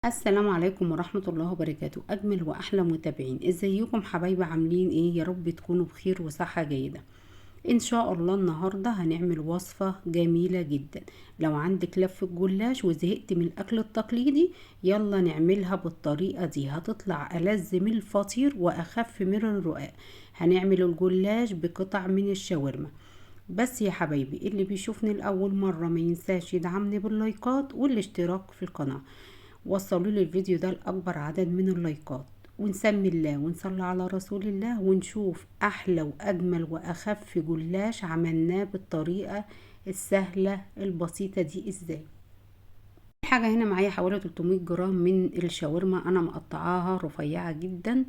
السلام عليكم ورحمة الله وبركاته. أجمل وأحلى متابعين، ازيكم حبايبي؟ عاملين ايه؟ يا رب تكونوا بخير وصحة جيدة. ان شاء الله النهاردة هنعمل وصفة جميلة جدا. لو عندك لفة جلاش وزهقت من الاكل التقليدي يلا نعملها بالطريقة دي، هتطلع ألذ من الفطير واخف من الرقاق. هنعمل الجلاش بقطع من الشاورما. بس يا حبايبي اللي بيشوفني لأول مرة ما ينساش يدعمني باللايكات والاشتراك في القناة. وصلوا لي الفيديو ده لأكبر عدد من اللايكات، ونسمي الله ونصلي على رسول الله، ونشوف أحلى وأجمل وأخف جلاش عملناه بالطريقة السهلة البسيطة دي إزاي. حاجة هنا معايا حوالي 300 جرام من الشاورما، أنا مقطعاها رفيعة جدا.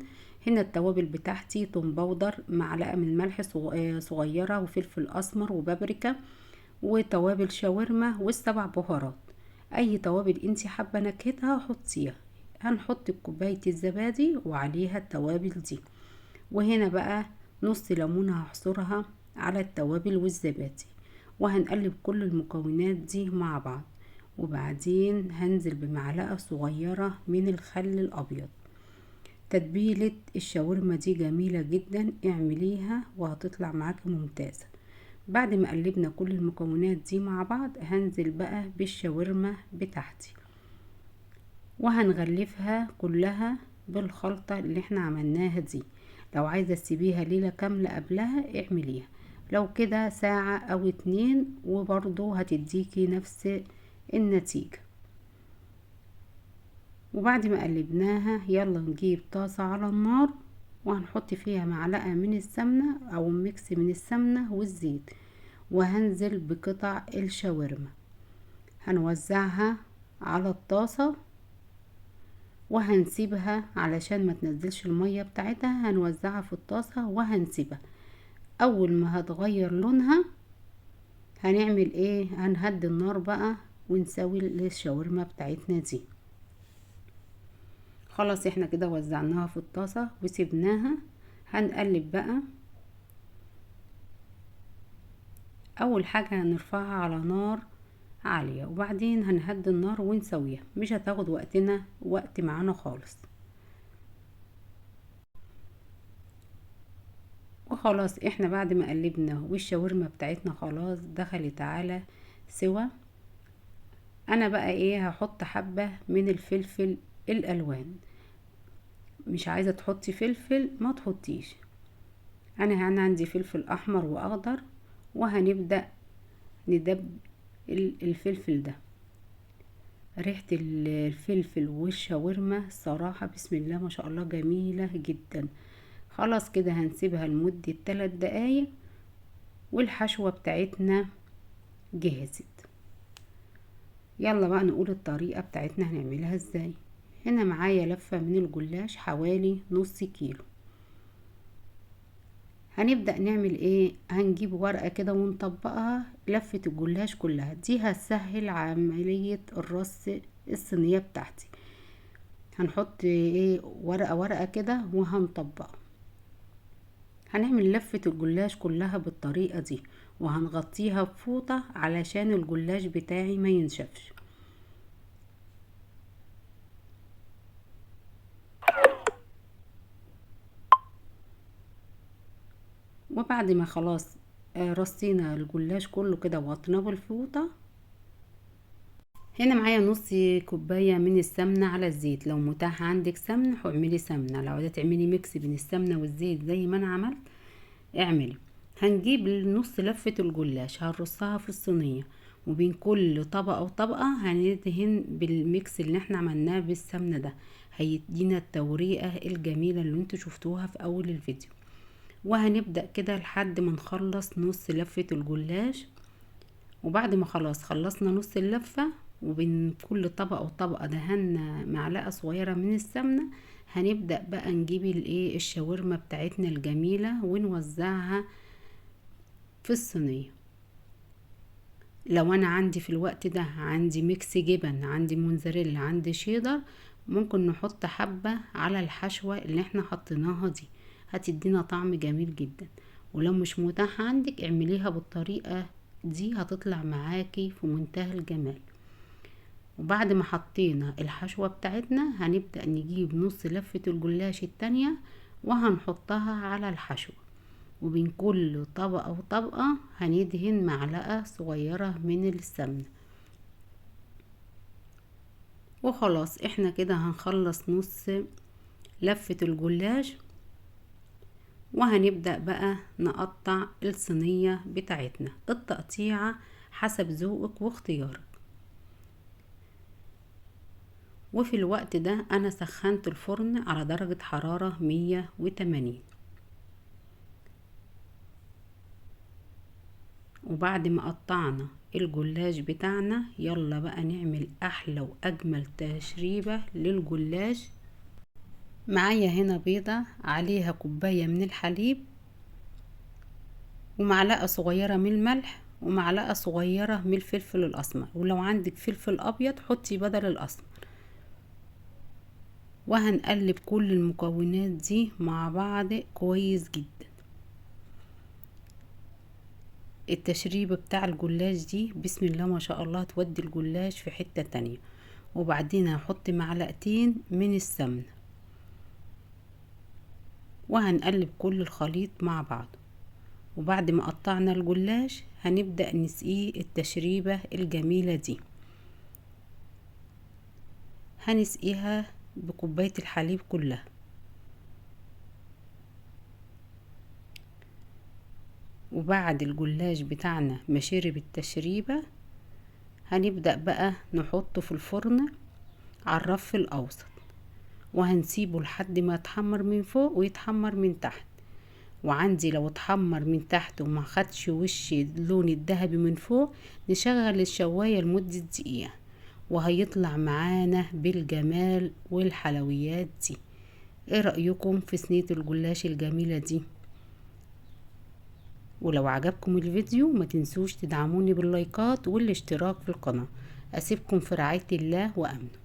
هنا التوابل بتاعتي توم بودر، معلقة من ملح صغيرة، وفلفل أسمر وبابريكا، وتوابل شاورما، والسبع بهارات. اي توابل انتي حابه نكهتها حطيها. هنحط كوبايه الزبادي وعليها التوابل دي، وهنا بقى نص ليمونه هحصرها على التوابل والزبادي، وهنقلب كل المكونات دي مع بعض. وبعدين هنزل بمعلقه صغيره من الخل الابيض. تتبيله الشاورما دي جميله جدا، اعمليها وهتطلع معاكي ممتازه. بعد ما قلبنا كل المكونات دي مع بعض هنزل بقى بالشاورما بتاعتي، وهنغلفها كلها بالخلطة اللي احنا عملناها دي. لو عايزة تسيبيها ليلة كاملة قبلها اعمليها، لو كده ساعة او 2 وبرضو هتديكي نفس النتيجة. وبعد ما قلبناها يلا نجيب طاسة على النار، وهنحط فيها معلقة من السمنة او mix من السمنة والزيت، وهنزل بقطع الشاورما هنوزعها على الطاسة، وهنسيبها علشان ما تنزلش المية بتاعتها. هنوزعها في الطاسة وهنسيبها. اول ما هتغير لونها هنعمل ايه؟ هنهدي النار بقى ونسوي الشاورما بتاعتنا دي. خلاص احنا كده وزعناها في الطاسة وسيبناها. هنقلب بقى. اول حاجة هنرفعها على نار عالية، وبعدين هنهدي النار ونسويها، مش هتاخد وقت معانا خالص. وخلاص احنا بعد ما قلبنا والشاورما بتاعتنا خلاص دخلت على سوا، انا بقى هحط حبة من الفلفل الالوان. مش عايزة تحطي فلفل ما تحطيش، انا هنا عندي فلفل احمر واخضر، وهنبدأ ندب الفلفل ده. ريحة الفلفل والشاورما الصراحة بسم الله ما شاء الله جميلة جدا. خلاص كده هنسيبها لمدة 3 دقايق، والحشوة بتاعتنا جهزت. يلا بقى نقول الطريقة بتاعتنا هنعملها ازاي. هنا معايا لفة من الجلاش حوالي نص كيلو. هنبدأ نعمل ايه؟ هنجيب ورقة كده ونطبقها لفة الجلاش كلها دي، هتسهل عملية الرص الصينية بتاعتي. هنحط ورقة ورقة كده وهنطبقها. هنعمل لفة الجلاش كلها بالطريقة دي، وهنغطيها بفوطة علشان الجلاش بتاعي ما ينشفش. وبعد ما خلاص رصينا الجلاش كله كده وغطيناه بالفوطة، هنا معايا نص كوباية من السمنة على الزيت. لو متاح عندك سمنة اعملي سمنة، لو عايزة تعملي mix بين السمنة والزيت زي ما انا عملت اعملي. هنجيب نص لفة الجلاش هنرصها في الصينية، وبين كل طبقة وطبقة هندهن بال mix اللي احنا عملناه بالسمنة ده، هيدينا التوريقة الجميلة اللي انتوا شفتوها في اول الفيديو. وهنبدأ كده لحد ما نخلص نص لفة الجلاش. وبعد ما خلاص خلصنا نص اللفة، وبين كل طبقة وطبقة دهنا معلقة صغيرة من السمنة، هنبدأ بقى نجيب الشاورما بتاعتنا الجميلة ونوزعها في الصينية. لو انا عندي في الوقت ده عندي mix جبن، عندي موتزاريلا، عندي شيدر، ممكن نحط حبة على الحشوة اللي احنا حطيناها دي، هتدينا طعم جميل جدا. ولو مش متاح عندك اعمليها بالطريقة دي، هتطلع معاكي في منتهى الجمال. وبعد ما حطينا الحشوة بتاعتنا هنبدأ نجيب نص لفة الجلاش التانية وهنحطها على الحشوة، وبين كل طبقة وطبقة هندهن معلقة صغيرة من السمنة. وخلاص احنا كده هنخلص نص لفة الجلاش، وهنبدأ بقى نقطع الصينية بتاعتنا. التقطيعة حسب ذوقك واختيارك. وفي الوقت ده انا سخنت الفرن على درجة حرارة 180. وبعد ما قطعنا الجلاش بتاعنا يلا بقى نعمل احلى واجمل تشريبة للجلاش. معايا هنا بيضة عليها كوباية من الحليب ومعلقة صغيرة من الملح ومعلقة صغيرة من الفلفل الأسمر، ولو عندك فلفل أبيض حطي بدل الأسمر. وهنقلب كل المكونات دي مع بعض كويس جدا. التشريبة بتاع الجلاش دي بسم الله ما شاء الله تودي الجلاش في حتة تانية. وبعدين هحط معلقتين من السمنة وهنقلب كل الخليط مع بعض. وبعد ما قطعنا الجلاش هنبدأ نسقيه التشريبة الجميلة دي. هنسقيها بكوباية الحليب كلها. وبعد الجلاش بتاعنا ما شرب التشريبة هنبدأ بقى نحطه في الفرن على الرف الأوسط، وهنسيبه لحد ما يتحمر من فوق ويتحمر من تحت. وعندي لو اتحمر من تحت وما خدش وش اللون الذهبي من فوق نشغل الشواية لمدة دقيقة، وهيطلع معانا بالجمال والحلويات دي. ايه رأيكم في صينية الجلاش الجميلة دي؟ ولو عجبكم الفيديو ما تنسوش تدعموني باللايكات والاشتراك في القناة. اسيبكم في رعاية الله وأمنه.